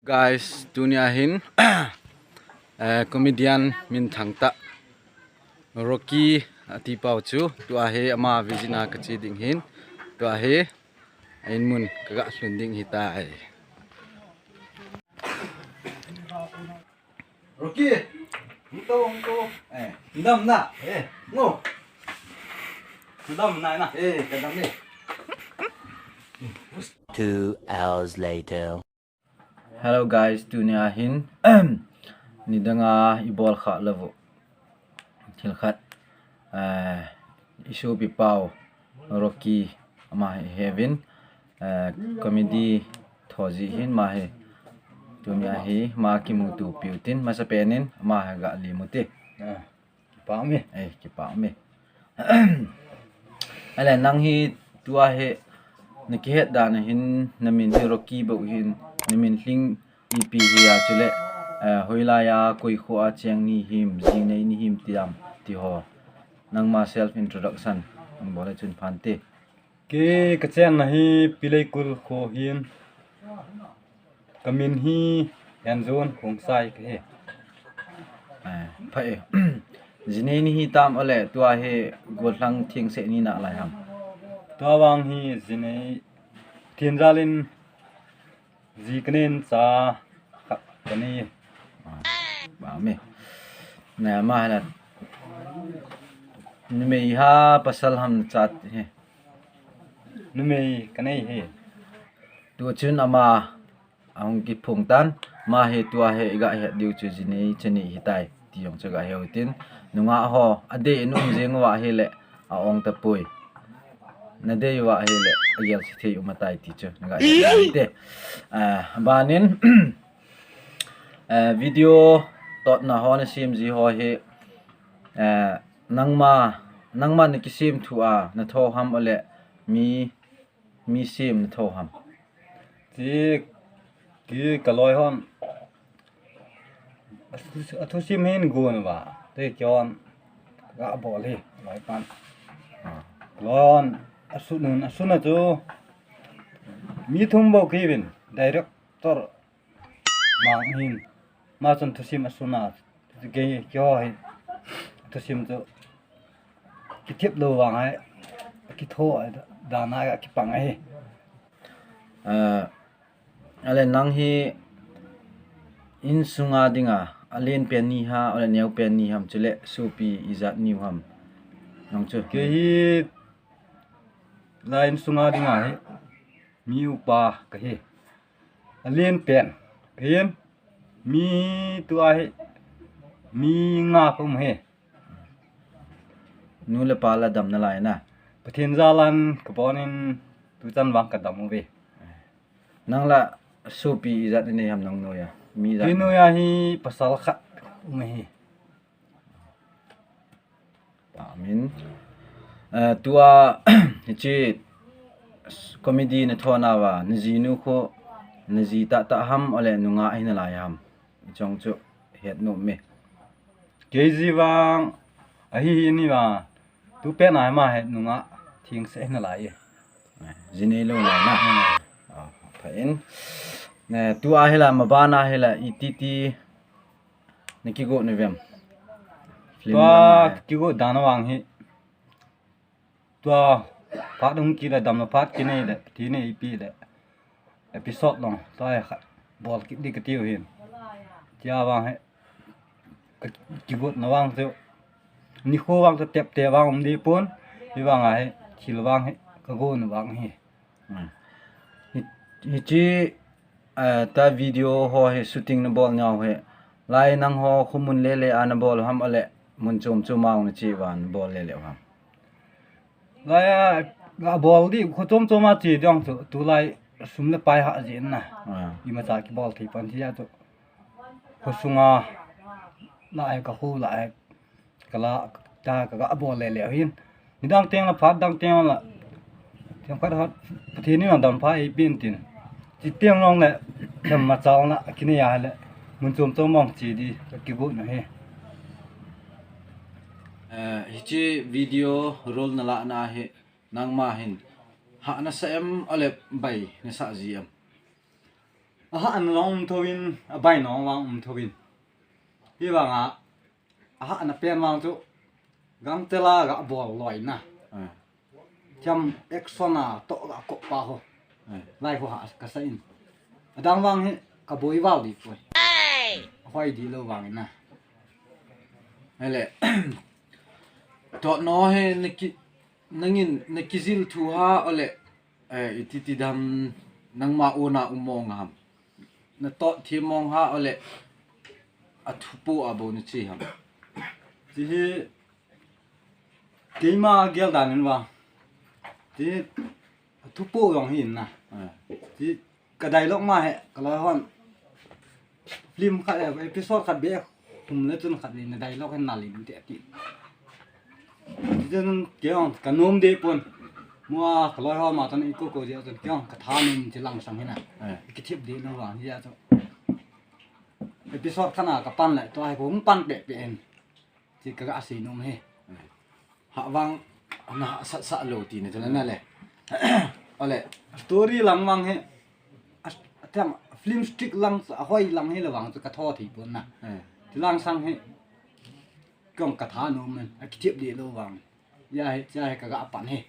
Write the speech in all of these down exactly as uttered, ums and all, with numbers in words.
Guys, tunia hin eh, comedian minthang tah Rocky ati pau chu tua hi ama visit na kache ding hin, tua hi a in mun kaga lhun ding hitai. Rocky, hung to, hung to. Eh, dam na. Eh, ngo. Dam na na. Eh, kadam ni. Two hours later. Hello guys, tunia hin nidanga ibol kha lou thil khat, eh, isopi pau Rocky ama hi hevin, eh, comedy tho ji hin ama hi, tunia hi ama kimuto piu tin, masapen in ama hi ga limu te. Ah. Kipah me. Eh, kipah me. Ale, nang hi tua hi na kihet dan a hin na min hi Rocky bou hin, na min lhing ipi hi a chule, eh, hoilai a koi kho a cheng nahim, jinei nahim ti dam ti ho. Nangma self introduction nang bol le chun phante. Kei ka chenna hi Pileikul kho hin. Ka min hi Henjon Khongsai kahi. Eh, pha e. Jinei nahi tam ale tua hi gollhang thengse nahi nalai ham? Tua vang hi jinei thinjal in ji kanen cha khat kanei. Ah, ba me. Na ma hala. Numei ha pasal ham chat he. Numei kanei he. Tu chun ama ahung kiphong tan, ama hi tua hi iga het diu chu jinei chani hitai ti jong chu ga heu tin, nungah ho adei in um jing uva hile a ong tapoi. Na dei uva hile agel se thei um atai ti chu naga het te. Ah, banin, eh, video totna ho na sem ji ho hi, eh, nangma, nangma na kisem thu a na tho ham ale mi, mi sem na tho ham? Ti ki ka loi hon. A thu, a thusim hin gon uva. Te kion ga bol hi loi pan. Ah. Loi hon a sun un, a sun a chu mi thum bou kivin, director Mang hin, ma chun thusim a sun a, kei, kei ho hi, thusim chu, kithip lou vang a, kitho a, dan a, kipang ahi. Ah, ale nang hi, insunga dinga, alen pen nahi ham, ale neo pen nahi ham, chule sopi ijat nahiu ham. Nang chu. Kei hi, la insunga dinga hi, mi upa kahi. Alen pen. Pen. Mi tua hi. Mi nga ka um hi. Nu le pa la dam nalai na? Pathen jal a ka bon in tuchan vang ka dam uve. Nang la sopi ijat nei ham nang noiya? Mi ijat. Kei noiya hi pasal khat um hi. Amen. Eh, tua, hiche comedy na thona uva, na jinu khu, na ji tahtah ham, ole nungah hi nalai ham. Chong chu, het nom e. Kei ji vang, ahi hi ni vang, tu pen a ama hi nungah, thengse hi nalai e. Ji nei lou nalai na. Hmm. Ah, pha in. Ne, tua hi la, maban a hi la, iti ti, na kigot na vem? Film tua lam, eh. Kigot dan vang hi. Tua phat hung kile damna phat kinei le, ti nei pi le. Episode long, tua hi khat. Bol kit di kati u hin. Tia vang hi. Ka kigot na vang chu. Nikho vang chu tep te vang um di pon. Hi vang a hi. Thil vang hi. Ka go na vang hi. Hmm. Hi, hiche, eh, ta video ho hi shooting na bol nau hi. Lai nang ho khu mun lele a na bol ham ale mun chom chom a na che uva na bol lele ham? Lai a, ga bol di khu chom chom a che ding chu, tulai sum le pai ha jin na. Ah. Imacha kibol thei pan thei a chu. Khosunga, lai ka khu lai. Ka la, ta ka ga bol lele hin. Nidang teng la phat dang teng la. Teng khat hat, Pathen in a dam pha ei pin tin. Chi teng long le, them ma chal na, kinei a le. Mun chom chom mong che di, ka kigot na hi. Eh, hiche video role na la na hi, nangma hin. Hah na sa em, ale bai na sa ji em? Ahahna jong um thouvin, abaina jong vang um thouvin. Hivanga, ahahna pen vang chu, gangtela ga bol loina. Ah. Thiam action a toh ga kop pa ho. Ah. Lai ho ha ka sa in. Adang vang hi, ka boi val di poi. Hoi di lou vang in na. Hele. Toh no he naki, nangin, nakijil thu ha ole. Eh, iti ti dam nangma u na u mong ham. Na toh thi mong ha ole a thupu a bo ni chi ham. Ti hi keima gel dan in va. Ti hi a thupu jong hi in na. Eh. Ti ka dialogue ma he, ka loi hon. Film khat, eh, episode khat be, hum le chun khat le na dialogue hen na lim te ati. Chun kei jong ka nom de pon. Mua ka loi ho ma chun i ko ko dia chun kei jong ka tha nom chi lang sang hina. Eh. Ki thip de no vang dia chu. Episode khat na ka pan le, tua hi ko hung pan pe pe en. Chi ka ga sei nom he. Eh. Ha vang na sat sa lo ti na chun na le. Ole. Story lang vang he. A, a tem film stick lang, a hoi lang he le vang chu ka tho thei pon na. Eh. Ti lang sang he. Kong ka tha nom men. A ki thip de lo vang. Ya he, ya he ka ga pan he.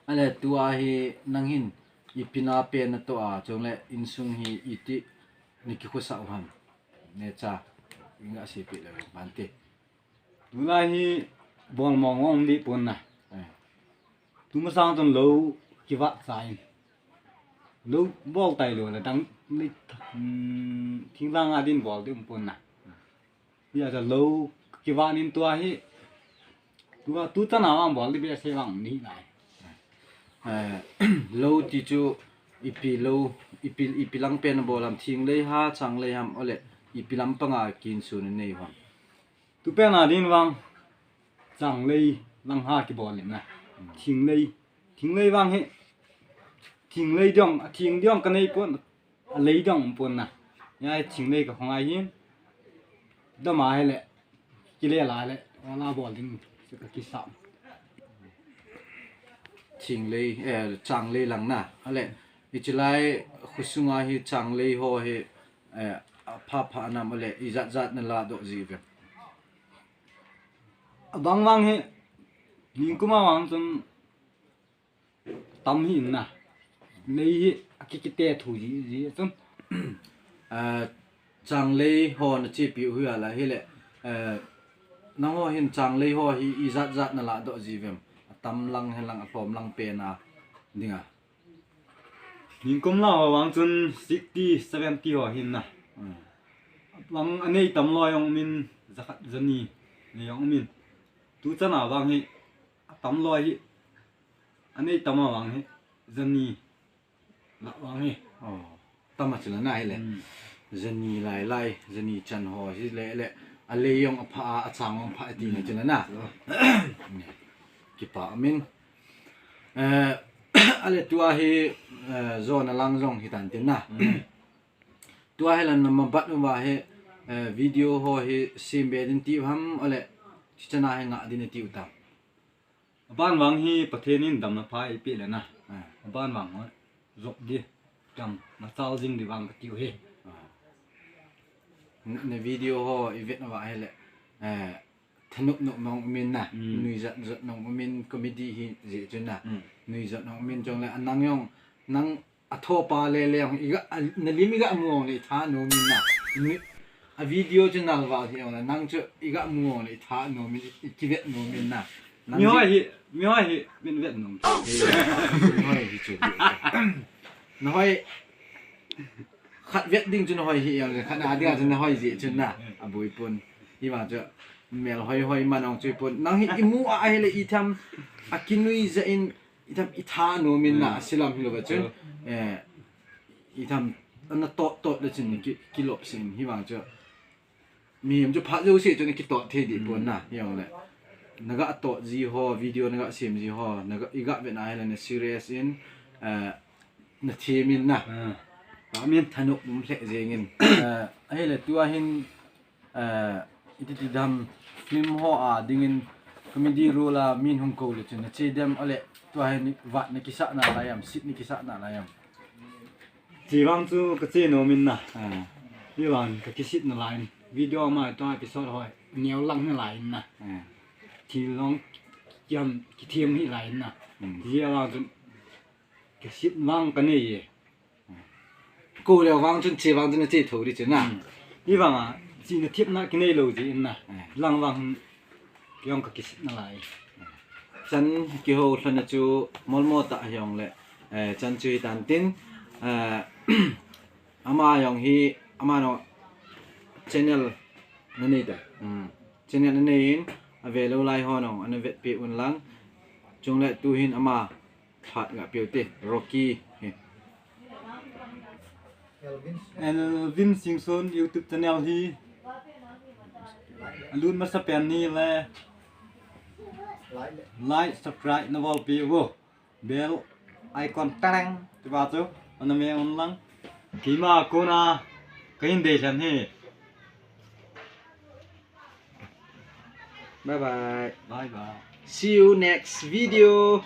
Ale tua hi nang hin ipi na pen na toh a, chule insung hi iti ni ki khosa u ham. Ne cha, inga sei pe le ban te. Tulai hi bol mong mong di pon na. Eh. Tuma sang chun lou kivat sa in. Lou bol tai lou la dang ni, hmm, thinglang a din bol di um pon na. Ya cha lou kivat in tua hi. Tua tu chana vang bol di be se vang ni lai. Eh, lou ti chu ipi lou, ipi, ipi lang pen bol ham, thinglei ha, changlei ham, ole ipi lam panga kin sun nei ham. Tu pen a din vang, changlei lang ha kibol in na. Thinglei, thinglei vang hi, thinglei diong, a thing diong ka nei pon, a lei diong um pon na. Ya hi thinglei ka khongai hin, dama hi le, kile la le, wala bol ding, se ka kisa. Thinglei, eh, changlei lang na, ale, ichi lai khosunga hi changlei ho hi, eh, a pha pha nam ale, i zat zat na la doh ji ve. Abang vang hi, ningkuma vang chun tam hi in na. Lei hi, a ki ki te thu ji, ji chun. Ah, changlei ho na chi pi u hi ala hi le, eh, nang ho hin changlei ho hi i zat zat na la doh ji vem. A tam lang hen lang a hlom lang pen a ding a. Ningkum la ho vang chun sixty, seventy ho hin na. Hmm. Vang a nei tam loi jong min, za khat, za ni, nei jong min. Tu chana vang hi, a tam loi hi, a nei tam a vang hi, za ni, la vang hi. Oh, tam a chila na hi le. Hmm. Za ni lai lai, za ni chan ho hi le le, a lei jong a pha a, a chang jong pha a ti na chila na. Hmm. Kipa min. Eh, ale tua hi, eh, zona lang jong hi tan tin na. Mm. Tua hi lan nama bat uva hi, eh, video ho hi sem be din ti u ham, ale chichana hi nga din ti u tam. Aban vang hi Pathen in damna pha ei pe le na. Ah. Aban vang ho. Jop di. Tam, na chal jing di vang ka ti u hi. Ah. Na, na video ho i vet na va hi le. Eh, thanop nop nong min na. Mm. Nuijat jat nong min comedy hi ji chu na. Mm. Nuijat nong min chong le anang jong nang a thopa le le jong i ga, a, na lim i ga mu jong le i tha nom in na. Nui, a video chu nal val hi jong le nang chu i ga mu jong le i tha nom in, i kivet nom in na. Nang mi hoi ji hi, mi hoi hi, min vet nom. Eh, mi hoi hi chu. Na hoi. Khat vet ding chu na hoi hi jong le, khat na ding a chu na hoi ji chu na. A bui pun. Hi ma chu mel hoi hoi man ong chu pun. Nang hi i mu a hi le i tham a kinui ja in i tham i tha nom in na, a silam hi lo ba chu. Eh, i tham ana tot tot le chin ki, kilop sin hi vang chu. Mihem chu phat jouse chun kitot thei di pon na, hi jong le. Na ga tot ji ho, video na ga sem ji ho, na ga, i ga vet na hi le na serious in, eh, na them in na. Ah. Ba min thanop um hle jeng in. Eh, a hi le tua hin, eh, iti ti dam film ho a ding in comedy role a min hung ko le chun na che dem ale tua hin vat na kisa na lai am, sit ni kisa na lai am. Chevang chu kache nom in na. Ah. Hivang kakisitna lai in. Video ama to episode hoi. Neo lang nalai in na. Ah. Thil long kiam kithem hi lai in na. Hmm. Hivang chu kisit vang kanei e. Kou leo vang chun che vang chun che tho di chun na. Hmm. Hivang a, china thepna kinei lou ji in na. Hmm. Lang vang kiong kakisitna lai. Chan kiho lhon chu molmo ta hiong le. Eh, chan chu hitan tin, eh, ama hiong hi, ama no channel nanei ta. Hmm. Channel nanei in, ave lou lai ho no, ana vetpi un lang. Chungle tuhin ama phat ga piu te, Rocky hi. Elvin Singson YouTube channel hi. Alut masa pen ni le. Like, subscribe na bol pi vo. Bell icon tarang. Tiba chu. Ana me un lang. Keima kona. Kahin dei lhan hi. Bye bye. Bye bye. See you next video.